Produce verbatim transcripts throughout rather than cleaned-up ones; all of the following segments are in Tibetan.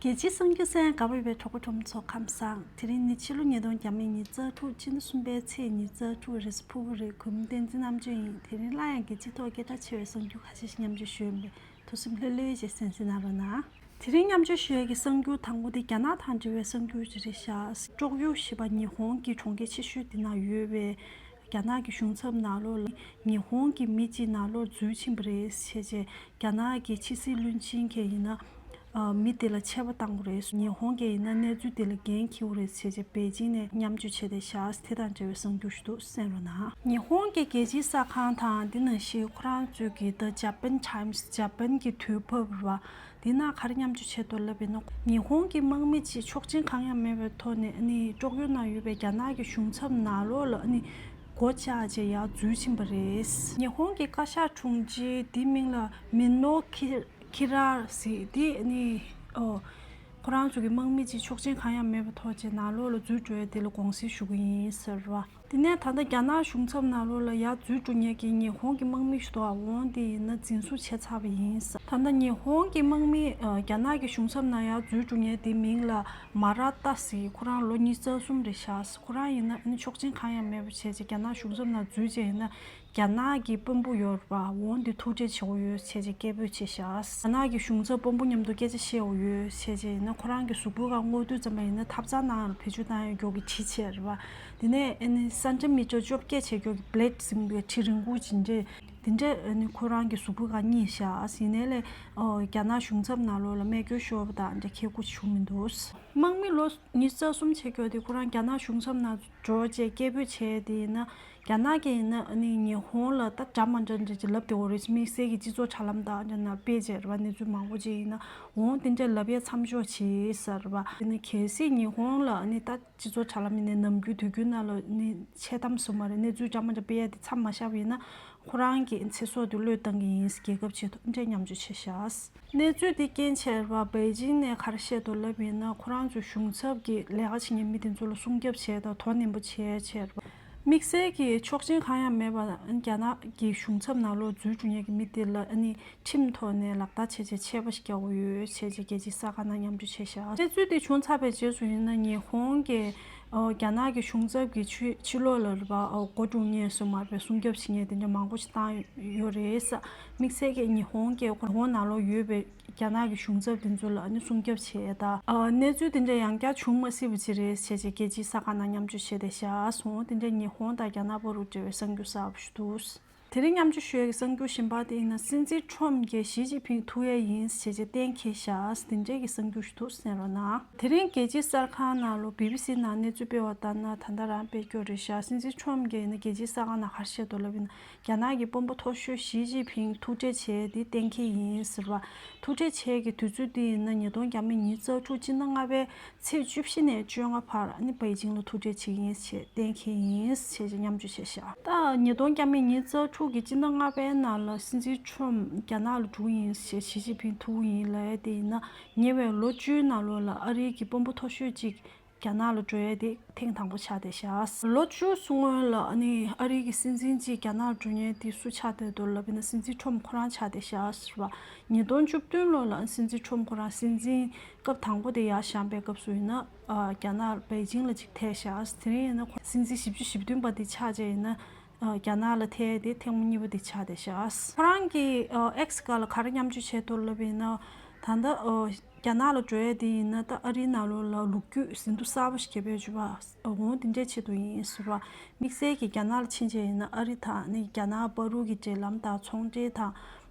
རྒྱལ་སྤྱིའི་གསར་འགྱུར་གསན་གནང་ག་པར་ཡོད་པའི་གྲོགས་པོ་གྲོགས་མོ་ཚོ་ཁམས་བཟང་། དེ་རིང་ནི་ཕྱི་ལོ་ཉིས་སྟོང་ཉི་ཤུ་རྩ་དྲུག་སྤྱི་ཟླ་གསུམ་པའི་ཚེས་ཉི་ཤུ་རྩ་དྲུག་རེས་གཟའ་ཕུར་བུ་རེད། གུས་མོ་བསྟན་འཛིན་རྣམ་དཔྱོད་ཡིན། དེ་རིང་སླར་ཡང་རྒྱལ་སྤྱིའི་ཐོག་སྐད་གྲགས་ཆེ་བའི་གསར་འགྱུར་ཁ་ཤས་ཤིག་མཉམ་སྤྱོད་ཞུ་ཡིན་པས། ཐུགས་སེམས་ལྷོད་ལྷོད་བྱས་གསན་གཟིགས་གནང་རོགས་གནང་། དེ་རིང་མཉམ་སྤྱོད་ཞུ་ཡས་ཀྱི་གསར་འགྱུར་དང་པོ་དེ་རྒྱ་ནག་དང་འབྲེལ་བའི་གསར་འགྱུར་ཅིག་རེད་ཤག་ཀྲོག་ཡུ་ཞེས་པ་ཉི་ཧོང་གི་གྲོང་ཁྱེར་ཆེ་ཤོས་དེ་ནང་ཡོད་པའི་རྒྱ་ནག་གི་གཞུང་ཚབ་ནང་ལོགས་ལ་ཉི་ཧོང་གི་མི་གཅིག་ནང་ལོགས་འཛུལ་ཕྱིན་པ་རེད་ཟེར་བྱས། རྒྱ་ནག་གི་ཕྱི་སྲིད་བློན་ཆེན་གྱིས་ཡིན་ན། ཨ། མི་དེ་ལ་ཆད་པ་བཏང་དགོས་རེད། ཉི་ཧོང་གིས་ཡིན་ན་གནས་ཚུལ་དེ་ལ་འགན་འཁྱེར་དགོས་རེད་ཟེར་བྱས་པེ་ཅིང་ནས་མཉམ་སྤྱོད་བྱས་ཏེ་བཞག་དེ་དང་འབྲེལ་བའི་གསར་འགྱུར་ཞིག་འདུག་གསན་རོགས་གནང་། ཉི་ཧོང་གི་རྒྱལ་སྤྱིའི་གསར་ཁང་དང་འདི་ནང་བཞིན་ཁོ་རང་ཚོས་ཀྱི་The Japan Times། འཇར་པན་གྱི་དུས་བབ་རེད་བ། འདི་ན་ག་རེ་མཉམ་སྤྱོད་བྱས་འདུག་ལབ་ཡིན་ན། ཉི་ཧོང་གི་དམག་མི་གཅིག་ཆོག་མཆན་གང་ཡང་མེད་པའི་ཐོག་ནས་ཨ་ནི་ཀྲོག་ཡུ་ནང་ཡོད་པའི་རྒྱ་ནག་གི་གཞུང་ཚབ་ནང་ལོགས་ལ་ཨ་ནི་སྒོ་བཅག་བྱས་ཡར་འཛུལ་ཕྱིན་པ་རེད། ཉི་ཧོང་གི་བཀའ་ཤག་དྲུང་ཆེ་དེའི་མིང་ལ་མི་ནོ་ཁི་ཁི་ར་ཟེར། དེ་ཨ་ནི་ཨོ་ཁོ་རང་ཚོ་གི་དམག་མི་གཅིག་ཆོག་མཆན་གང་ཡང་མེད་པའི་ཐོག་བྱས་ནང་ལོགས་ལ་འཛུལ་འགྲོ་ཡ་དེ་ལ་དགོངས་སེལ་ཞུ་གི་ཡིན་ཟེར་བ། དེ་ནས་ད་ལྟ་རྒྱ་ནག་གཞུང་ཚབ་ནང་ལོགས་ལ་ཡར་འཛུལ་འགྲོ་མཁན་གྱི་ཉི་ཧོང་གི་དམག་མི་ཞིག་འདུག་ཨ། འོང་དེ་ཡིན་ན་འཛིན་བཟུང་བྱས་ཚར་བ་ཡིན། ད་ལྟ་ཉི་ཧོང་གི་དམག་མི་ཨ་རྒྱ་ནག་གི་གཞུང་ཚབ་ནང་ཡར་འཛུལ་འགྲོ་མཁན་དེའི་མིང་ལ་མ་ར་ཏཱ་ཟེར། ཁོ་རང་ལོ་ཉི་ཤུ་རྩ་གསུམ་རེད་ཤག་ཁོ་རང་ཡིན་ན་ཨ་ནི་ཆོག་མཆན་གང་ཡང་མེད་པ་བྱས་བྱས་རྒྱ་ནག་གཞུང་ཚབ་ནང་འཛུལ་བྱས་ཡིན་ན། རྒྱ་ནག་གི་དཔོན་པོ་ཡོད་རེད་པ། འོང་དེ་ཐུག་འཕྲད་བྱེད་དགོས་ཡོད་ཟེར་བྱས་སྐད་འབོད་བྱས་ཤག་རྒྱ་ནག་གི་གཞུང་ཚབ་དཔོན་པོ་མཉམ་དུ་སྐད་ཆ་བཤད་དགོས་ཡོད་ཟེར་བྱས་ཡིན་ན། ཁོ་རང་གི་གཟུགས་པོའི་སྒང་སྔོག་དུས་ཙམ་པ་ཡིན་ན་ཐབ་ཚང་ནང་ལ་བེད་སྤྱོད་བཏང་ཡོད་མཁན་གྱི་གྲི་བྱས་རེད་པ། དེ་ནས་ཨ་ནི་སན་ཊི་མི་ཊར་བཅོ་བརྒྱད་བྱས་མཁན་གྱི་བྷི་ལེ་ཌི་ཟེར་མཁན་གྱི་གྲི་རིང་པོ་ཇི་འདྲས་དེ་འདྲས་ཨ་ནི་ཁོ་རང་གི་གཟུགས་པོའི་སྒང་རྙེད་ཤག་ཡིན་ནའི་ལས་ཨོ་རྒྱ་ནག་གཞུང་ཚབ་ནང་ལོགས་ལ་རྨས་སྐྱོན་ཤོར་བ་དང་འདྲ་ཁྱད་མཁོ་བྱུང་མི་འདུག་དམག་མི་ལོ་ཉི་ཤུ་རྩ་གསུམ་བྱས་མཁན་དེ་ཁོ་རང་རྒྱ་ནག་གཞུང་ཚབ་ནང་འགྲོ་བྱས་སྐད་འབོད་བྱས་དེ་ཡིན་ན། རྒྱ་ནག་གིས་ཡིན་ན་ཨ་ནི་ཉི་ཧོང་ལ་ད་འདྲ་མ་འདྲ་འདྲ་ཅིག་ལབ་བསྡད་ཡོད་རེད། དམིགས་བསལ་གྱི་སྤྱི་ཚོགས་དྲ་ལམ་དང་འདྲ་ནང་སྤེལ་བྱས་རེད་པ། གནས་ཚུལ་མང་པོ་ཅིག་ཡིན་ན་འོང་དེ་འདྲ་ལབ་ཡས་མཚམས་འཇོག་བྱས་ཟེར་བ། ཨ་ནི་གལ་སྲིད་ཉི་ཧོང་ལ་ཨ་ནི་ད་སྤྱི་ཚོགས་དྲ་ལམ་ཡིན་ནའི་ནམ་རྒྱུན་དུས་རྒྱུན་ནང་ལ་ཨ་ནི་འཆལ་གཏམ་བཟོ་མ་རེད། གནས་ཚུལ་འདྲ་མ་འདྲ་སྤེལ་ཡས་དེ་མཚམས་མ་བཞག་པ་ཡིན་ན། ཁོ་རང་གི་ཚེ་སྲོག་དེ་བློས་བཏང་གི་ཡིན། རྒྱལ་ཁབ་ཆེད་དུ་འདྲ་མཉམ་སྤྱོད་བྱས་ཤག་གནས་ཚུལ་འདི་རྐྱེན་བྱས་པ་པེ་ཅིང་ནས་ག་རེ་བཤད་འདུག་ལབ་ཡིན་ན། ཁོ་རང་ཚོའི་གཞུང་ཚབ་ཀྱི་ལས་ཀ་བྱེད་མཁན་མི་དེ་ཚོ་ལ་སྲུང་སྐྱོབ་བྱས་དང་དོ་ནན་པོ་བྱས་བྱས་རེད་པ། དམིགས་བསལ་གྱི་ཆོག་མཆན་གང་ཡང་མེད་པར་རྒྱ་ནག་གི་གཞུང་ཚབ་ནང་ལོགས་འཛུལ་འགྲོ་མཁན་གྱི་མི་དེ་ལ་ཨ་ནི་ཁྲིམས་ཐོག་ནས་ལག་བསྟར་བྱས་བྱས་ཆད་པ་ཞིག་རྒྱག་དགོས་ཡོད་བྱས་བྱས་རྒྱལ་སྤྱིའི་གསར་ཁང་ནང་མཉམ་ཞུགས་བྱས་ཤག་གནས་ཚུལ་དེ་བྱུང་ཚར་བའི་རྗེས་སུ་ཡིན་ན་ཉི་ཧོང་གི་ཨོ་རྒྱ་ནག་གི་གཞུང་ཚབ་ཀྱི་ཕྱི་ཕྱི་ལོགས་ལ་རེད་པ། ཨོ་སྒོ་སྒྲུག་མཁན་སོགས་མ་རེད་པ། སྲུང་སྐྱོབ་བྱེད་མཁན་དེ་འདྲ་མང་པོ་ཞིག་བཏང་ཡོད་རེད། དམིགས་བསལ་གྱི་ཉི་ཧོང་གི་ཉི་ཧོང་ནང་ལོགས་ཡོད་པའི་རྒྱ་ནག་གི་གཞུང་ཚབ་དེ་ཚོ་ལ་ཨ་ནི་སྲུང་སྐྱོབ་བྱས་ཡ་ད། ཨ་གནས་ཚུལ་དེ་འདྲ་ཡང་བསྐྱར་བྱུང་མ་སྲིད་པ་ཅིག་རེད་བྱས་བྱས་རྒྱལ་སྤྱིའི་གསར་ཁང་ནང་མཉམ་སྤྱོད་བྱས་ཏེ་བཞག་སོང་། དེ་འདྲ་ཉི་ཧོང་དང་རྒྱ་ནག་བར་དུ་འབྲེལ་བའི་གསར་འགྱུར་གསར་པ་ཞིག་འདུག་དེ་རིང་མཉམ་སྤྱོད་ཞུ་ཡས་ཀྱི་གསར་འགྱུར་གཞན་པ་དེ་ཡིན་ན། སྲིད་འཛིན་ཁྲོམ་གྱིས་ཞི་ཅིན་ཕིང་ཐུག་ཡས་ཡིན་ཞེས་བྱས་གཏན་འཁེལ་བཞག་འདི་འདྲས་ཀྱི་གསར་འགྱུར་ཞིག་འདུག་གསན་རོགས་གནང་། དེ་རིང་རྒྱལ་སྤྱིའི་གསར་ཁང་ནང་ལོ་བི་བི་སི་ནང་གནས་ཚུལ་སྤེལ་བ་ལྟར་ན། ད་ལྟ་རང་སྤེལ་སྐྱོར་རེད་ཤག་སྲིད་འཛིན་ཁྲོམ་གྱིས་ཡིན་ན་རྒྱལ་སྤྱིའི་གསར་ཁང་ནང་ག་རེ་བཤད་འདུག་ལབ་ཡིན་ན། རྒྱ་ནག་གི་དཔོན་པོ་མཐོ་ཤོས་ཞི་ཅིན་ཕིང་ཐུག་འཕྲད་བྱས་ཏེ་གཏན་འཁེལ་ཡིན་ཟེར་བ། ཐུག་འཕྲད་བྱས་ཀྱི་དུས་ཚོད་དེ་ཡིན་ན་ཉིས་སྟོང་ཉི་ཤུ་རྩ་དྲུག་སྤྱི་ཟླ་ལྔ་པའི་ཚེས་བཅུ་བཞི་ནས་བཅོ་ལྔ་བར་ཨ་ནི་པེ་ཅིང་ལ་ཐུག་འཕྲད་བྱེད་ཀྱི་ཡིན་ཞེས་གཏན་འཁེལ་ཡིན་ཞེས་མཉམ་སྤྱོད་བྱས་ཤག་ད་ཉིས་སྟོང་ཉི་ཤུ་རྩ་དྲུག་གི་སྤྱི་ཟླ་ལྔ་པའི་ནང་ལ་སྲིད་འཛིན་ཁྲོམ་རྒྱ་ནག་ལ་འགྲོ་གི་ཡིན་ཞེས་ཞི་ཅིན་ཕིང་ཐུག་གི་ཡིན་ལབ་ཡ་དེ་ཡིན་ན། ཉེ་བའི་ལོ་བཅུའི་ནང་ལོགས་ལ་ཨ་རིའི་གི་དཔོན་པོ་མཐོ་ཤོས་གཅིག་རྒྱ་ནག་ལ་འགྲོ་ཡས་དེ་ཐེངས་དང་པོ་ཆགས་བསྡད་ཤག་ལོ་བཅུ་སྔོན་ལ་ཨ་ནི་ཨ་རིའི་གི་སྲིད་འཛིན་གཅིག་རྒྱ་ནག་ལ་འགྲོ་མཁན་དེ་སུ་ཆགས་བསྡད་འདུག་ལབ་ཡིན་ན། སྲིད་འཛིན་ཁྲོམ་ཁོ་རང་ཆགས་བསྡད་ཤག་ཟེར་བ། ཉིས་སྟོང་བཅུ་བདུན་ལོ་ལ་སྲིད་འཛིན་ཁྲོམ་ཁོ་རང་སྲིད་འཛིན་སྐབས་དང་པོ་དེ་ཡར་བཞེངས་པའི་སྐབས་སུ་ཡིན་ན། ཨ་རྒྱ་ནག་པེ་ཅིང་ལ་གཅིག་ཐད་ཤག་དེ་རིང་ཡིན་ན་ཁོ་སྲིད་འཛིན་བཞི་བཅུ་ཞེ་བདུན་པ་དེ་ཆགས་བྱས་ཡིན་ན། ཨ་རྒྱ་ནག་ལ་ཐད་དེ་ཐེངས་མ་གཉིས་པ་དེ་ཆགས་བསྡད་ཤག་ཁོ་རང་གིས་ཨ་ཨེགས་སྒང་ལ་ག་རེ་མཉམ་སྤྱོད་བྱས་འདུག་ལབ་ཡིན་ན། ད་ལྟ་ཨ་རྒྱ་ནག་ལ་འགྲོ་ཡས་དེ་ཡིན་ན། ད་ཨ་རིའི་ནང་ལོགས་ལ་ལོ་རྒྱུས་ཟིན་ཐོ་གསར་པ་ཞིག་རྒྱབ་ཡས་བྱུང་བ། འོང་དེ་འདྲའི་ཆེད་དུ་ཡིན་ཟེར་བ། དམིགས་བསལ་གྱིས་རྒྱ་ནག་ལ་ཕྱིན་བྱས་ཡིན་ན་ཨ་རི་དང་ནི་རྒྱ་ནག་བར་དུ་གི་འབྲེལ་ལམ་དང་ཚོང་འབྲེལ་དང་།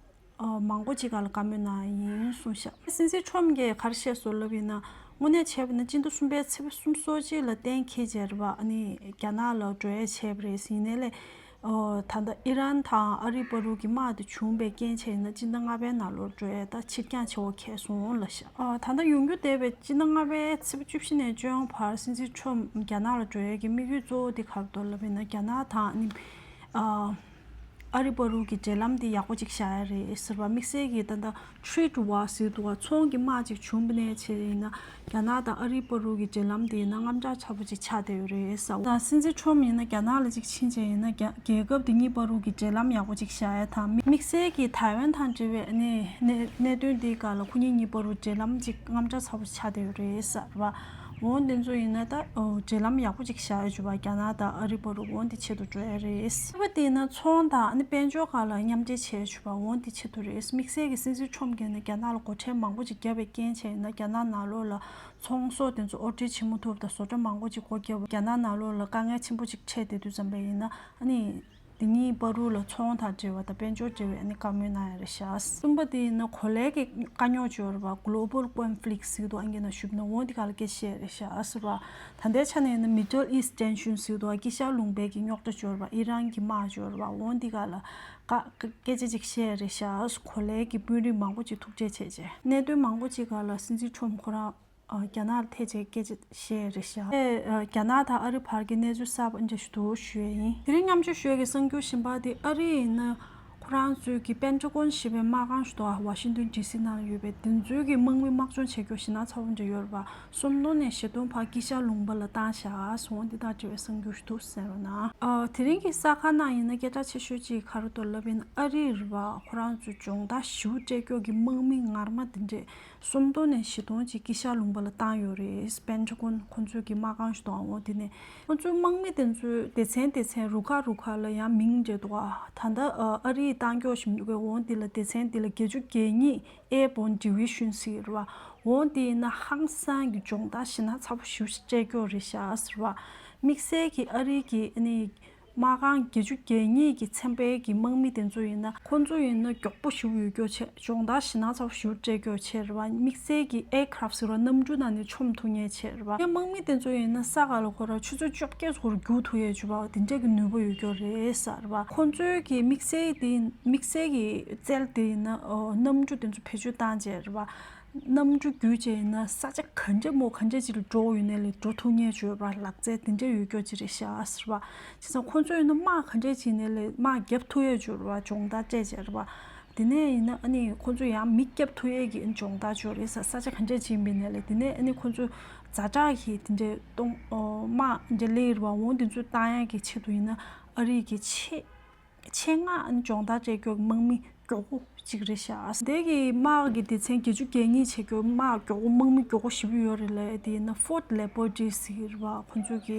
ཨ་མང་པོ་ཅིག་སྒང་ལ་བཀའ་མོལ་གནང་ཡིན་གསུངས་ཤག་སྲིད་འཛིན་ཁྲོམ་གྱིས་ག་རེ་བཤད་སོང་ལབ་ཡིན་ན། དངོས་གནས་བྱས་པ་ན་སྤྱི་ཟླ་གསུམ་པའི་ཚེས་པ་སོ་གཅིག་ལ་གཏན་འཁེལ་བྱས་རེད་པ། ཨ་ནི་རྒྱ་ནག་ལ་འགྲོ་ཡས་བྱས་པ་རེད། ཡིན་ནའི་ལས། ཨོ་ད་ལྟ་ཨི་རན་དང་ཨ་རི་བར་དུ་གི་དམག་དེ་བྱུང་བའི་རྐྱེན་བྱས་ན་སྤྱི་ཟླ་ལྔ་པའི་ནང་ལོགས་འགྲོ་ཡས་ད་ཕྱིར་འགྱངས་བྱེད་དགོས་ཁེལ་སོང་ལབ་ཤག་ཨོ་ད་ལྟ་ཡོང་རྒྱུ་བསྡད་པའི་སྤྱི་ཟླ་ལྔ་པའི་ཚེས་པ་བཅུ་བཞི་ནས་བཅོ་ལྔ་བར་སྲིད་འཛིན་ཁྲོམ་རྒྱ་ནག་ལ་འགྲོ་ཡས་ཀྱི་དམིགས་ཡུལ་གཙོ་བོ་དེ་ག་རེ་འདུག་ལབ་ཡིན་ན། རྒྱ་ནག་དང་ནི་ཨ་ ཨ་རི་བར་དུ་གི་འབྲེལ་ལམ་དེ་ཡག་པོ་ཅིག་བཞག་ཡ་རེད་ཟེར་བ། དམིགས་བསལ་གྱི་ད་ལྟ་Trade War་ཟེར་འདུག་བ། ཚོང་གི་དམག་ཅིག་བྱུང་བ་ནས་བྱས་ཡིན་ན་རྒྱ་ནག་དང་ཨ་རི་བར་དུ་གི་འབྲེལ་ལམ་དེ་ཡིན་ན་དངངས་སྐྲག་ཚ་པོ་ཅིག་ཆགས་བསྡད་ཡོད་རེད་ཟེར། ད་སྲིད་འཛིན་ཁྲོམ་ཡིན་ན་རྒྱ་ནག་ལ་ཅིག་ཕྱིན་བྱས་ཡིན་ན་རྒྱ་རྒྱལ་ཁབ་དེ་གཉིས་བར་དུ་གི་འབྲེལ་ལམ་ཡག་པོ་ཅིག་བཞག་ཡ་དང་། དམིགས་བསལ་གྱི་ཐའེ་ཝན་དང་འབྲེལ་བའི་གནས་གནས་གནད་དོན་དེའི་སྒང་ལ་ཁོ་གཉིས་གཉིས་བར་དུ་འབྲེལ་ལམ་ཅིག་དངངས་སྐྲག་ཚ་པོ་ཆགས་བསྡད་ཡོད་རེད་ཟེར་བ། འོ་དེ་ཚོ་ཡིན་ན་ད་འབྲེལ་ལམ་ཡག་པོ་ཅིག་བཞག་ཡོད་བ། རྒྱ་ནག་དང་ཨ་རི་བར་དུ་འོ་དེ་ཆེད་དུ་འགྲོ་ཡ་རེད། གཉིས་པ་དེ་ཡིན་ན་ཚོང་དང་ཨ་ནི་དཔལ་འབྱོར་སྒང་ལ་མཉམ་འབྲེལ་བྱས་ཡོད་བ། འོ་དེ་ཆེད་དུ་རེད། དམིགས་བསལ་གྱི་སྲིད་འཛིན་ཁྲོམ་གྱིས་ནི་རྒྱ་ནག་ལ་སྒོ་ཁྲལ་མང་པོ་ཅིག་བརྒྱབ་པའི་རྐྱེན་བྱས་ཡིན་ན་རྒྱ་ནག་ནང་ལོགས་ལ་ཚོང་ཟོག་དེ་ཚོ་ཨོར་ཌར་བྱེད་མ་ཐུབ་དང་བཟོ་གྲྭ་མང་པོ་ཅིག་སྒོ་བརྒྱབ། རྒྱ་ནག་ནང་ལོགས་ལ་དཀའ་ངལ་ཆེན་པོ་ཅིག་འཕྲད་བསྡད་དུས་ཙམ་པ་ཡིན་ན་ཨ་ནི་དེ་གཉིས་བར་དུ་ལ་ཚོང་དང་འབྲེལ་བ་དང་དཔལ་འབྱོར་འབྲེལ་བའི་ཨ་ནི་བཀའ་མོལ་གནང་ཡ་རེད་ཤག་གསུམ་པ་དེ་ཡིན་ན་གོ་ལའི་གི་དཀའ་རྙོག་ཅིག་ཡོད་རེད་བ། Global Conflict་ཟེར་འདུག་ཨང་ཀི་ནང་ཞུས་ན་འོ་དེ་ག་ལ་སྐད་ཆ་བཤད་རེད་ཤག་ཟེར་བ། ད་ལྟའི་ཆ་ནས་ཡིན་ན་Middle East Tension་ཟེར་འདུག་ཨ། དཀྱིལ་ཤར་ལུང་པའི་གི་རྙོག་དྲ་ཅིག་ཡོད་རེད་བ། ཨི་རན་གི་དམག་ཅིག་ཡོད་རེད་བ། འོ་དེ་ག་ལ་ཀ་སྐད་ཆ་ཅིག་བཤད་རེད་ཤག་གོ་ལའི་གི་དཔོན་རིགས་མང་པོ་ཅིག་ཐུག་འཕྲད་བྱས་རྗེས་གནད་དོན་མང་པོ་ཅིག་ག་ལ་སྲིད་འཛིན་ཁྲོམ་ཁོ་རང་ཨ་རྒྱ་ནག་ལ་ཐད་བྱས་སྐད་ཆ་བཤད་རེད་ཤག་ཨེ་ཨ་རྒྱ་ནག་དང་ཨ་རི་བར་གྱི་གནས་ཚུལ་གསར་པ་འདྲ་ཞིག་འདུག་ཞུ་ཡ་ཡིན། དེ་རིང་མཉམ་ཞུགས་ཞུ་ཡ་གི་གསར་འགྱུར་གཞན་པ་དེ་ཨ་རི་ཡིན་ན་ཁོ་རང་ཚོའི་གི་Pentagon་ཞེས་པའི་དམག་ཁང་ཞིག་འདུག་ཨ། Washington D C་ནང་ལ་ཡོད་པའི་དེ་ཚོའི་གི་དམག་མི་དམག་སྦྱོང་བྱེད་རྒྱུ་ཞེད་སྣང་ཚ་པོ་འདྲ་ཡོད་རེད་པ། སུམ་སྟོང་ནས་བཞི་སྟོང་བར་དཀྱིལ་ཤར་ལུང་པ་ལ་བཏང་བཞག་སོང་། འདི་དང་འབྲེལ་བའི་གསར་འགྱུར་ཞིག་འདུག་ཟེར་བ་ན། ཨ་དེ་རིང་གི་གསར་ཁང་ནང་ཡིན་ན་སྐད་གྲགས་ཆེ་ཤོས་ཅིག་ག་རེ་འདུག་ལབ་ཡིན་ན་ཨ་རི་རེད་པ། ཁོ་རང་ཚོའི་སྦྱོང་བརྡར་ཞེ་པོ་སྤྲད་རྒྱུ་གི་དམག་མི་ངར་མ་དེ་འདྲས་སུམ་སྟོང་ནས་བཞི་སྟོང་ཅིག་དཀྱིལ་ཤར་ལུང་པ་ལ་བཏང་ཡོད་རེད། Pentagon་ཁོ་ཚོའི་གི་དམག་ཁང་ཞིག་འདུག་ཨ། འོ་དེ་ནས་ཁོ་ཚོའི་དམག་མི་དེ་ཚོའི་སྡེ་ཚན་སྡེ་ཚན་རུ་ཁག་རུ་ཁག་ལ་ཡང་མིང་འདྲ་འདུག་ཨ། ད་ལྟ་ཨ་རིས་བཏང་རྒྱུ་ཞིག་འདུག་གས། འོ་འདི་ལ་སྡེ་ཚན་འདི་ལ་བརྒྱད་ཅུ་གྱ་གཉིས་Airborne Division་ཟེར་གྱི་རེད་པ། འོ་འདི་ཡིན་ན་ཧང་སང་གི་སྦྱོང་བརྡར་ཞེད་སྣང་ཚ་པོ་ཞེ་པོ་ཞིག་སྤྲད་རྒྱུ་རེད་ཤག་ཟེར་བ། དམིགས་བསལ་གྱི་ཨ་རི་གི་ཨ་ནི་དམག་ཁང་བརྒྱད་ཅུ་གྱ་གཉིས་ཀྱི་ཚན་པའི་གི་དམག་མི་དེ་ཚོ་ཡིན་ན་ཁོང་ཚོ་ཡིན་ན་མགྱོགས་པོ་ཞེ་པོ་ཡོད་རྒྱུ་བྱས། སྦྱོང་བརྡར་ཞེད་སྣང་ཚ་པོ་ཞེ་པོ་སྤྲད་རྒྱུ་བྱས་རེད་པ། དམིགས་བསལ་གྱི་Aircraft་ཟེར་བ་གནམ་གྲུ་ནང་ནས་མཆོངས་ཐུབ་མཁན་བྱས་རེད་པ། དམག་མི་དེ་ཚོ་ཡིན་ན་ས་ག་ལ་ཁོ་རང་ཆུ་ཚོད་བཅོ་བརྒྱད་ཙམ་རྒྱུག་ཐུབ་ཡས་བྱས་པ་དེ་འདྲས་ཀྱི་ནུས་པ་ཡོད་རྒྱུ་རེད་ཟེར་བ། ཁོང་ཚོའི་གི་དམིགས་བསལ་དེ་དམིགས་བསལ་གྱི་རྩལ་དེ་ཡིན་ན་ཨོ་གནམ་གྲུ་དེ་ཚོ་བེད་སྤྱོད་བཏང་བྱས་རེད་པ། གནམ་གྲུ་བརྒྱུད་བྱས་ཡིན་ན་ས་ཆ་ག་འདྲས་མོ་ག་འདྲས་ཅིག་ལ་འགྲོ་ཡོད་ནའི་ལས་འགྲོ་ཐུབ་མཁན་བྱས་པ། ལག་རྩལ་དེ་འདྲས་ཡོད་རྒྱུ་ཅིག་རེད་ཤག་ཟེར་བ། བྱས་ཙང་ཁོང་ཚོ་ཡིན་ན་དམག་ག་འདྲས་བྱས་ནའི་ལས་དམག་རྒྱབ་ཐུབ་ཡས་བྱས་པ། སྦྱོང་བརྡར་སྤྲད་བྱས་རེད་པ། དེ་ནས་ཡིན་ན་ཨ་ནི་ཁོང་ཚོ་ཡང་མི་སྐྱོབ་ཐུབ་ཡས་ཀྱི་སྦྱོང་བརྡར་ཅིག་རེད་ཟེར། ས་ཆ་ག་འདྲས་ཅིག་ཡིན་པ་ཡིན་ནའི་ལས། དེ་ནས་ཨ་ནི་ཁོང་ཚོ་ཛ་དྲག་གི་དེ་འདྲས་གཏོང་ཨོ་དམག་འདྲ་སླེབས་རེད་པ། འོ་དེ་ཚོ་བཏང་ཡས་ཀྱི་ཆེད་དུ་ཡིན་ན་ཨ་རི་གི་ཆེས་ཆེད་མངགས་ཨ་ནི་སྦྱོང་བརྡར་སྤྲད་རྒྱུ་གི་དམག་མི་མགྱོགས་པོ་ཅིག་རེད་ཤག་དེ་གི་དམག་གི་སྡེ་ཚན་བརྒྱད་ཅུ་གྱ་གཉིས་བྱེད་རྒྱུ་དམག་མགྱོགས་པོ་དམག་མི་མགྱོགས་པོ་ཞེ་པོ་ཡོད་རེད་ལས། དེ་ཡིན་ན་Fort Labarge་ཟེར་གྱི་རེད་པ། ཁོང་ཚོ་གི་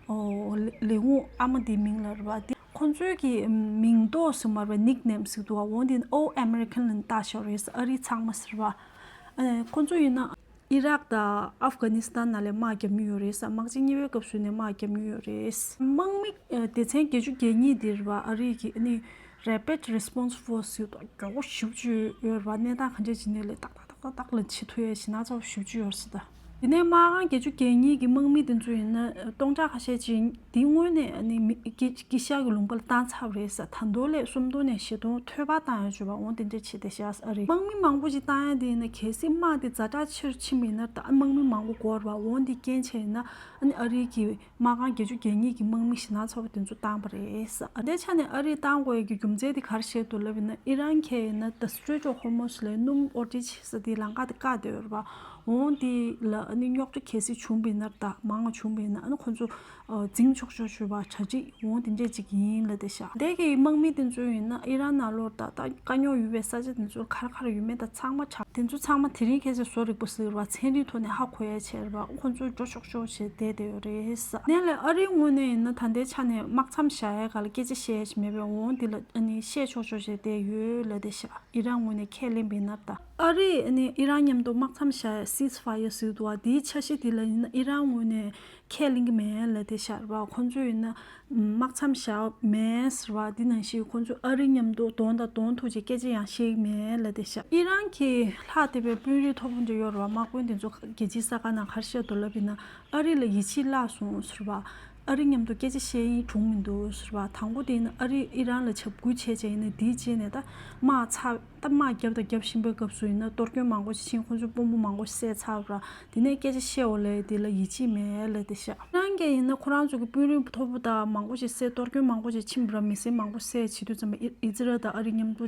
ཨོ་ལས་ཁུངས་ཨ་མ་དེའི་མིང་ལ་རེད་པ། དེ་ཁོང་ཚོའི་གི་མིང་འདོགས་སུ་མར་བའི་nickname་ཟེར་འདུག་པ། འོ་འདི་All American་ལབ་བཏགས་བཞག་རེད། ཨ་རི་ཚང་མ་ཟེར་བ། ཨ་ཁོང་ཚོ་ཡིན་ན་ཨི་རག་དང་ཨབ་གྷ་ནི་སི་ཐན་ནང་ལ་དམག་རྒྱབ་མྱོང་ཡོད་རེད་ཟེར། དམག་ཆེན་གཉིས་པའི་སྐབས་སུ་ནས་དམག་རྒྱབ་མྱོང་ཡོད་རེད། དམག་མི་ཨ་སྡེ་ཚན་བརྒྱད་ཅུ་གྱ་གཉིས་འདི་རེད་པ། ཨ་རི་གི་ཨ་ནི་Rapid Response Force་ཟེར་དུས་མགྱོགས་པོ་ཞེ་པོ་ཅིག་ཡོད་རེད་པ། གནས་སྟངས་ག་འདྲས་ཅིག་ནས་ལས་ཏག་ཏག་ཏག་ཏག་ཏག་ལ་བྱེད་ཐུབ་ཡས་ཞེད་སྣང་ཚ་པོ་ཞེ་པོ་ཅིག་ཡོད་རེད་ཟེར་ད། དེ་ནས་དམག་ཁང་བརྒྱད་ཅུ་གྱ་གཉིས་ཀྱི་དམག་མི་དེ་ཚོ་ཡིན་ན་སྟོང་ཕྲག་ཁ་ཤས་ཅིག་འདི་སྔོན་ནས་ཨ་ནི་མི་དཀྱིལ་དཀྱིལ་ཤར་གྱི་ལུང་པ་ལ་བཏང་ཚར་བ་རེད་ཟེར། ད་དུང་ལས་སུམ་སྟོང་ནས་བཞི་སྟོང་འཐོལ་པ་བཏང་ཡོད་བྱས་པ། འོ་དེ་འདྲས་བྱས་ཏེ་བཞག་ཨ་རི་དམག་མི་མང་པོ་ཅིག་བཏང་ཡ་དེ་ཡིན་ན་གལ་སྲིད་དམག་དེ་ཛ་དྲག་ཆེ་རུ་ཕྱིན་པ་ཡིན་ན་ད་དམག་མི་མང་པོ་དགོས་རེད་པ། འོ་འདི་རྐྱེན་བྱས་ཡིན་ན་ཨ་ནི་ཨ་རི་གི་དམག་ཁང་བརྒྱད་ཅུ་གྱ་གཉིས་ཀྱི་དམག་མི་ཞེད་སྣང་ཚ་པོ་དེ་ཚོ་བཏང་བ་རེད་ཟེར། ཨ་དེ་ཆ་ནས་ཨ་རིས་བཏང་དགོས་ཡ་གི་རྒྱུ་མཚན་དེ་ག་རེ་བཤད་འདུག་ལབ་ཡིན་ན་ཨི་རན་གྱིས་ཡིན་ན་The Strait of Hormuz་ལས་སྣུམ་ཨོར་སྐྱེལ་བྱེད་ས་དེ་ལམ་ཁ་དེ་བཀག་བསྡད་ཡོད་རེད་པ། འོ་འདི་ལ་ཨ་ནི་རྙོག་དྲ་གལ་སྲིད་བྱུང་བ་ཡིན་ན་ད་མང་བ་བྱུང་བ་ཡིན་ན་ཨ་ནི་ཁོ་ཚོ་འཛིང་ཆོག་ཆོག་ཞུས་པ་གྲ་སྒྲིག་འོ་དེ་འདྲས་ཅིག་ཡིན་ལབ་བསྡད་ཤག་དེ་གི་དམག་མི་དེ་ཚོ་ཡིན་ན་ཨི་རན་ནང་ལོགས་ད་ད་དཀའ་རྙོག་ཡོད་པའི་ས་ཆ་དེ་ཚོ་ག་རེ་ག་རེ་ཡོད་མེད་ད་ཚང་མ་ཆ་དེ་ཚོ་ཚང་མ་དེ་རིང་ཁ་སང་བཟོ་རིག་པ་ཟེར་བ་ཚན་རིག་ཐོག་ནས་ཧ་གོ་ཡ་བྱས་རེད་པ། ཁོ་ཚོ་འགྲོ་ཆོག་ཆོག་བྱས་བསྡད་བསྡད་ཡོད་རེད་ཟེར། དེ་ལས་ཨ་རིའི་ངོས་ནས་ཡིན་ན་ད་ལྟའི་ཆ་ནས་དམག་མཚམས་བཞག་ཡ་ག་ལ་སྐད་ཆ་བཤད་ཡ་ཞིག་མེད་པས། འོ་འདི་ལ་ཨ་ནི་བཤད་ཆོག་ཆོག་བྱས་བསྡད་ཡོད་ལབ་བསྡད་ཤག་ཨི་རན་ངོས་ནས་ཁས་ལེན་པ་ཡིན་ན་ད། ཨ་རིས་ཨ་ནི་ཨི་རན་མཉམ་དུ་དམག་མཚམས་བཞག་ཡ་ceasefire་ཟེར་འདུག་པ། དེའི་འཆར་གཞི་དེ་ལ་ཡིན་ན་ཨི་རན་ངོས་ནས་ཁས་ལེན་གྱི་མེད་ལབ་བསྡད་ཤག་རེད་པ། ཁོ་ཚོས་ཡིན་ན་དམག་མཚམས་བཞག་མེད་ཟེར་བ་འདི་ནང་བཞིན་ཁོ་ཚོས་ཨ་རི་མཉམ་དུ་གདོང་དང་གདོང་ཐུག་བྱས་སྐད་ཆ་ཡང་བཤད་ཀྱི་མེད་ལབ་བསྡད་ཤག་ཨི་རན་གྱི་ལྷག་བསྡད་པའི་དཔོན་རིགས་མཐོ་པོ་འདྲ་ཡོད་རེད་པ། དམག་དཔོན་དེ་ཚོ་རྒྱལ་སྤྱིའི་གསར་ཁང་ནང་ག་རེ་བཤད་འདུག་ལབ་ཡིན་ན་ཨ་རི་ལ་ཡིད་ཆེས་བརླག་སོང་ཟེར་བ། ཨ་རི་མཉམ་དུ་སྐད་ཆ་བཤད་ཡིན་གྲུང་མི་འདུག་ཟེར་བ། དང་པོ་དེ་ཡིན་ན་ཨ་རི་ཨི་རན་ལ་འཇབ་རྒོལ་བྱས་བྱས་ཡིན་ན། དེའི་རྗེས་ནས་ད་དམག་ཚ་ད་དམག་བརྒྱབ་དང་བརྒྱབ་བཞིན་པའི་སྐབས་སུ་ཡིན་ན་གཏོར་སྐྱོན་མང་པོ་ཞིག་ཕྱིན། ཁོ་ཚོས་དཔོན་པོ་མང་པོ་ཞིག་བསད་ཚར་བ་ར། དེ་ནས་སྐད་ཆ་བཤད་འོ་ལས་དེ་ལ་ཡིད་ཆེས་མེད་ལབ་བསྡད་ཤག་ཨི་རན་གྱིས་ཡིན་ན་ཁོ་རང་ཚོ་གི་དཔོན་རིགས་མཐོ་པོ་དང་མང་པོ་ཞིག་བསད། གཏོར་སྐྱོན་མང་པོ་ཞིག་ཕྱིན་པ་ར། མི་སེར་མང་པོ་བསད་བྱེད་དུས་ཙམ་པ་ཨི་ཨི་ཛི་རལ་དང་ཨ་རི་མཉམ་དུ་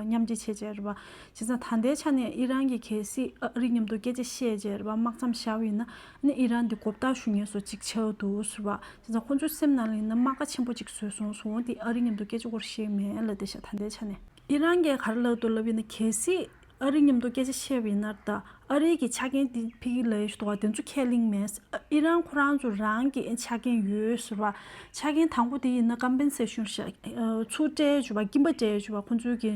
མཉམ་འབྲེལ་བྱས་བྱས་རེད་པ། བྱས་ཙང་ད་ལྟའི་ཆ་ནས་ཨི་རན་གྱིས་གལ་སྲིད་ཨ་རི་མཉམ་དུ་སྐད་ཆ་བཤད་བྱས་རེད་པ། དམག་མཚམས་བཞག་པ་ཡིན་ན་ཨ་ནི་ཨི་རན་འདི་མགོ་བཏགས་ཞུ་མཁན་བཟོ་ཅིག་ཆགས་འདུག་ཟེར་བ། བྱས་ཙང་ཁོ་ཚོའི་སེམས་ནང་ལ་ཡིན་ན་རྨ་ཁ་ཆེན་པོ་ཅིག་བཟོས་སོང་ཟེར། འོ་འདི་ཨ་རི་མཉམ་དུ་སྐད་ཆ་སྐོར་བཤད་མེད་ལབ་བསྡད་ཤག་ད་ལྟའི་ཆ་ནས། ཨི་རན་གྱིས་ག་རེ་ལབ་འདུག་ལབ་ཡིན་ན། གལ་སྲིད་ཨ་རི་མཉམ་དུ་སྐད་ཆ་བཤད་པ་ཡིན་ན་ད། ཨ་རི་གི་ཆ་རྐྱེན་དེ་ཕ་གི་ལ་ཡོད་འདུག་ག་དེ་ཚོ་ཁས་ལེན་མེད། ཨི་རན་ཁོ་རང་ཚོ་རང་གི་ཆ་རྐྱེན་ཡོད་ཟེར་བ། ཆ་རྐྱེན་དང་པོ་དེ་ཡིན་ན་ཀམ་པེན་སེ་ཤོན་ཤག་ཚུར་སྤྲད་བྱས་པ། སྐྱིན་པ་སྤྲད་བྱས་པ། ཁོ་ཚོའི་གི་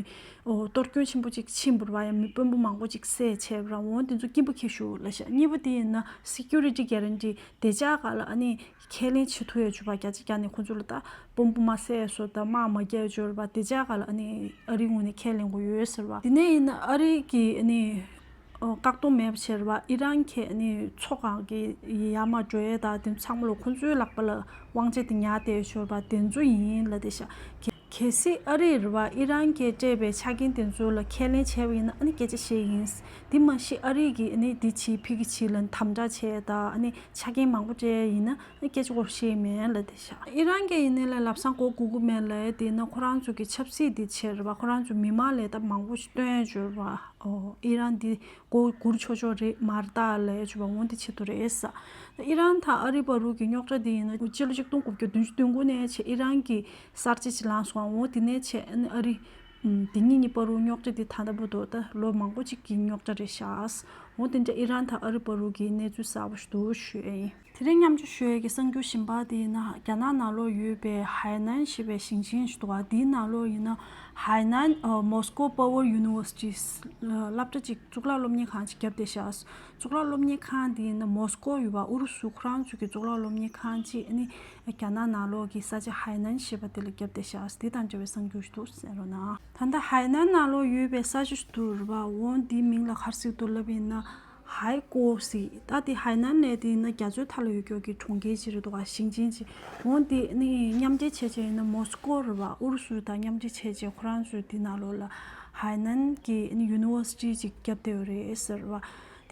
ཨོ་གཏོར་སྐྱོན་ཆེན་པོ་ཅིག་ཕྱིན་པ་རེད་པ། ཡང་མི་དཔོན་པོ་མང་པོ་ཅིག་བསད་བྱས་པ་ར། འོ་དེ་ཚོ་སྐྱིན་པ་འཁྱེར་ཤོག་ལབ་ཤག་གཉིས་པ་དེ་ཡིན་ན་སི་ཀུ་རི་ཊི་གྷ་རན་ཊི། བདེ་འཇགས་སྒང་ལ་ཨ་ནི་ཁས་ལེན་བྱེད་ཐུབ་ཡ་བྱས་པ། བརྒྱ་ཆ་བརྒྱ་ནས་ཁོ་ཚོ་ལ་ད་དཔོན་པོ་མ་བསད་བཟོ་དང་དམག་མ་རྒྱག་བྱས་པ། བདེ་འཇགས་སྒང་ལ་ཨ་ནི་ཨ་རིའི་ངོས་ནས་ཁས་ལེན་དགོས་ཡོད་ཟེར་བ། དེ་ནས་ཡིན་ན་ཨ་རི་གི་ཨ་ནི་ཨོ་བཀག་སྡོམ་མེད་པ་བྱས་པ། ཨི་རན་གྱི་ཨ་ནི་མཚོ་སྒང་གི་ཡར་མར་འགྲོ་ཡས་དང་དེ་ཚང་མ་ལ་ཁོ་ཚོའི་ལག་པ་ལ་དབང་ཆ་དེ་ཉར་བསྡད་བྱས་པ། དེ་ཚོ་ཡིན་ལབ་བསྡད་ཤག་གལ་སྲིད་ཨ་རི་རེད་པ། ཨི་རན་གྱིས་སྤྲད་པའི་ཆ་རྐྱེན་དེ་ཚོ་ལ་ཁས་ལེན་བྱས་པ་ཡིན་ན་ཨ་ནི་སྐད་ཆ་བཤད་ཡིན། དེ་མ་གཞི་ཨ་རི་གིས་ཨ་ནི་འདི་བྱེད་ཕ་གི་བྱེད་ལབ་དམ་དྲག་བྱས་དང་ཨ་ནི་ཆ་རྐྱེན་མང་པོ་སྤྲད་ཡིན་ན་ཨ་ནི་སྐད་ཆ་སྐོར་བཤད་མེད་ལབ་བསྡད་ཤག་ཨི་རན་གྱིས་ཡིན་ནའི་ལ་ལམ་སང་མགོ་སྒུར་གི་མེད་ལབ་ཡ་དེ་ཡིན་ན་ཁོ་རང་ཚོ་གི་ཆབ་སྲིད་དེ་བྱས་རེད་པ། ཁོ་རང་ཚོ་མི་མང་ལ་ད་མང་པོ་ཞིག་བཏོན་བྱས་པ། ཨོ་ཨི་རན་འདི་མགོ་སྒུར་ཆོག་ཆོག་རེད་མ་རེད་ད་ལབ་བྱས་པ། འོ་འདི་ཆེད་དུ་རེད་ཟེར། ཨི་རན་དང་ཨ་རི་བར་དུ་གི་རྙོག་དྲ་འདི་ཡིན་ན་སྤྱི་ལོ་ཆིག་སྟོང་དགུ་བརྒྱ་བདུན་ཅུ་དོན་དགུ་ནས་བྱས་ཨི་རན་གྱི་གསར་བརྗེ་ཅིག་ལངས་སོང་། འོ་དེ་ནས་བྱས་ཨ་ནི་ཨ་རི་ཨམ་དེ་གཉིས་གཉིས་བར་དུ་རྙོག་དྲ་འདི་ད་ལྟ་བར་དུ་ད་ལོ་མང་པོ་ཅིག་གི་རྙོག་དྲ་རེད་ཤག་འོ་དེ་འདྲ་ཨི་རན་དང་ཨ་རི་བར་དུ་གི་གནས་ཚུལ་གསར་པ་ཞིག་འདུག་ཞུ་ཡ་ཡིན། དེ་རིང་མཉམ་སྤྱོད་ཞུ་ཡས་ཀྱི་གསར་འགྱུར་གཞན་པ་དེ་ཡིན་ན་རྒྱ་ནག་ནང་ལོགས་ཡོད་པའི་ཧའེ་ནན་ཞེས་པའི་ཞིང་ཆེན་ཞིག་འདུག་ག་དེའི་ནང་ལོགས་ཡིན་ན་ཧའེ་ནན་ཨ་Moscow Power University སློབ་གྲྭ་ཅིག་གཙུག་ལག་སློབ་གཉེར་ཁང་ཅིག་བརྒྱབ་བསྡད་ཤག་གཙུག་ལག་སློབ་གཉེར་ཁང་དེ་ཡིན་ན་མོ་སི་ཀོ་ཡོད་པ་ཨུ་རུ་སུ་ཁོ་རང་ཚོ་གི་གཙུག་ལག་སློབ་གཉེར་ཁང་ཅིག་ཨ་ནི་རྒྱ་ནག་ནང་ལོགས་ཀྱི་ས་ཆ་ཧའེ་ནན་ཞེས་པ་དེ་ལ་བརྒྱབ་བསྡད་ཤག་དེ་དང་འབྲེལ་བའི་གསར་འགྱུར་ཞིག་འདུག་གསན་རོགས་གནང་། ད་ལྟ་ཧའེ་ནན་ནང་ལོགས་ཡོད་པའི་ས་ཆ་ཞིག་འདུག་རེད་པ། འོ་འདིའི་མིང་ལ་ག་རེ་ཟེར་གྱི་འདུག་ལབ་ཡིན་ན། ཧའེ་ཀོ་ཟེར། ད་དེ་ཧའེ་ནན་ལབ་དེ་ཡིན་ན་རྒྱ་མཚོའི་མཐའ་ལ་ཡོད་ཀྱོག་གི་གྲོང་ཁྱེར་ཅིག་རེད་འདུག་ག་ཞིང་ཆེན་ཅིག་འོ་དེ་ནི་མཉམ་འབྲེལ་བྱས་བྱས་ཡིན་ན་མོ་སི་ཀོ་རེད་པ། ཨུ་རུ་སུ་དང་མཉམ་འབྲེལ་བྱས་བྱས་ཁོ་རང་ཚོས་དེ་ནང་ལོགས་ལ་ཧའེ་ནན་གྱི་ཨ་ནི་ཡུ་ནི་ཝར་སི་ཊི་ཅིག་བརྒྱབ་བསྡད་ཡོད་རེད་ཟེར་བ།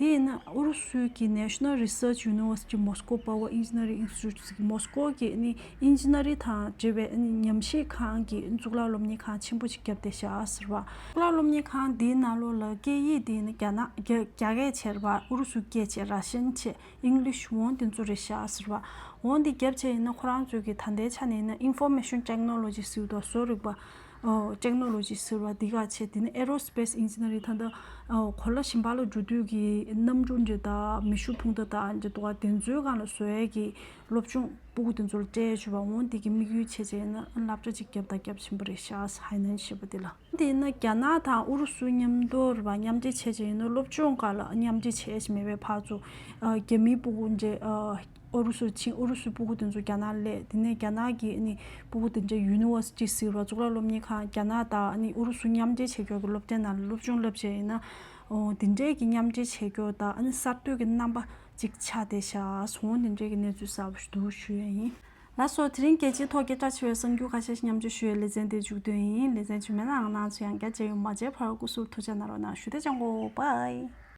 དེ་ཡིན་ན་ཨུ་རུ་སུའི་གི་National Research University Moscow Power Engineering Institute ཟེར་གྱི་མོ་སི་ཀོ་གི་ཨ་ནི་ཨིན་ཇི་ནི་རིང་དང་འབྲེལ་བའི་ཨ་ནི་ཉམས་ཞིབ་ཁང་གི་གཙུག་ལག་སློབ་གཉེར་ཁང་ཆེན་པོ་ཅིག་བརྒྱབ་བསྡད་ཤག་ཟེར་བ། གཙུག་ལག་སློབ་གཉེར་ཁང་འདིའི་ནང་ལོགས་ལ་སྐད་ཡིག་འདི་ནི་རྒྱ་ནག་རྒྱ་རྒྱ་སྐད་བྱས་རེད་པ། ཨུ་རུ་སུ་སྐད་བྱས། ར་ཤན་བྱས། ཨིང་ལིཤ། འོ་དེ་ཚོ་རེད་ཤག་ཟེར་བ། འོ་འདི་བརྒྱབ་བྱས་ཡིན་ན་ཁོ་རང་ཚོ་གི་ད་ལྟའི་ཆ་ནས་ཡིན་ན་Information Technology ཟེར་བ་དང་བཟོ་རིག་པ། ཨོ་ཊེག་ནོ་ལོ་ཇི་ཟེར་བ་འདི་ག་བྱས། དེ་ནས་ཨེ་རོ་སི་པེ་སི་ཨིན་ཇི་ནི་རིང་། ད་ལྟ་ཨོ་གོ་ལ་གཞན་པ་ལ་འགྲོ་དུས་ཀྱི་གནམ་གྲུ་འདྲ་དང་མེ་ཤུགས་འཕུར་མདའ་དང་འདྲ་འདུག་ག་དེ་ཚོའི་སྒང་ལ་བཟོ་ཡས་ཀྱི་སློབ་སྦྱོང་སྤུ་གུ་དེ་ཚོ་ལ་སྤྲད་བྱས་པ། འོ་འདི་གི་དམིགས་ཡུལ་བྱས་བྱས་ན་སློབ་གྲྭ་ཅིག་བརྒྱབ་དང་བརྒྱབ་བཞིན་པ་རེད་ཤག་ཧའེ་ནན་ཞེས་པ་འདི་ལ། དེ་ཡིན་ན་རྒྱ་ནག་དང་ཨུ་རུ་སུ་མཉམ་དུ་རེད་པ། མཉམ་འབྲེལ་བྱས་བྱས་ཡིན་ན་སློབ་སྦྱོང་སྒང་ལ་མཉམ་འབྲེལ་བྱས་བྱས་མེད་པའི་བར་དུ་ཨ་རྒྱ་མིའི་སྤུ་གུ་འདྲ་ཨ་ཨུ་རུ་སུར་ཕྱིན། ཨུ་རུ་སུའི་སྤུ་གུ་དེ་ཚོ་རྒྱ་ནག་སླེབས། དེ་ནས་རྒྱ་ནག་གི་ཨ་ནི་སྤུ་གུ་དེ་འདྲའི་ཡུ་ནི་ཝར་སི་ཊི་ཟེར་བ་གཙུག་ལག་སློབ་གཉེར་ཁང་། རྒྱ་ནག་དང་ཨ་ནི་ཨུ་རུ་སུ་མཉམ་འབྲེལ་བྱེད་ཀྱོག་གི་སློབ་གྲྭའི་ནང་ལ་སློབ་སྦྱོང་བསླབ་བྱས་ཡིན་ན། ཨོ་དེ་འདྲའི་གི་མཉམ་འབྲེལ་བྱེད་ཀྱོག་དང་ཨ་ནི་གསར་གཏོད་ཀྱི་རྣམ་པ་ཅིག་ཆགས་བསྡད་ཤག་འོ་དེ་འདྲའི་གི་གནས་ཚུལ་གསར་པ་ཞིག་འདུག་ཞུ་ཡ་ཡིན། ལགས་སོ། དེ་རིང་རྒྱལ་སྤྱིའི་ཐོག་སྐད་གྲགས་ཆེ་བའི་གསར་འགྱུར་ཁ་ཤས་ཤིག་མཉམ་སྤྱོད་ཞུ་ཡའི་ལེ་ཚན་དེ་མཇུག་བསྡུས་ཡིན། ལེ་ཚན་རྗེས་མའི་ནང་ང་རང་ཚོ་ཡང་བསྐྱར་མཇལ་ཡོང་། མ་མཇལ་བར་སྐུ་གཟུགས་ཐུགས་ཅག་གནང་རོགས་གནང་། ཞུ་དེ་ཅང་གོ་བའི།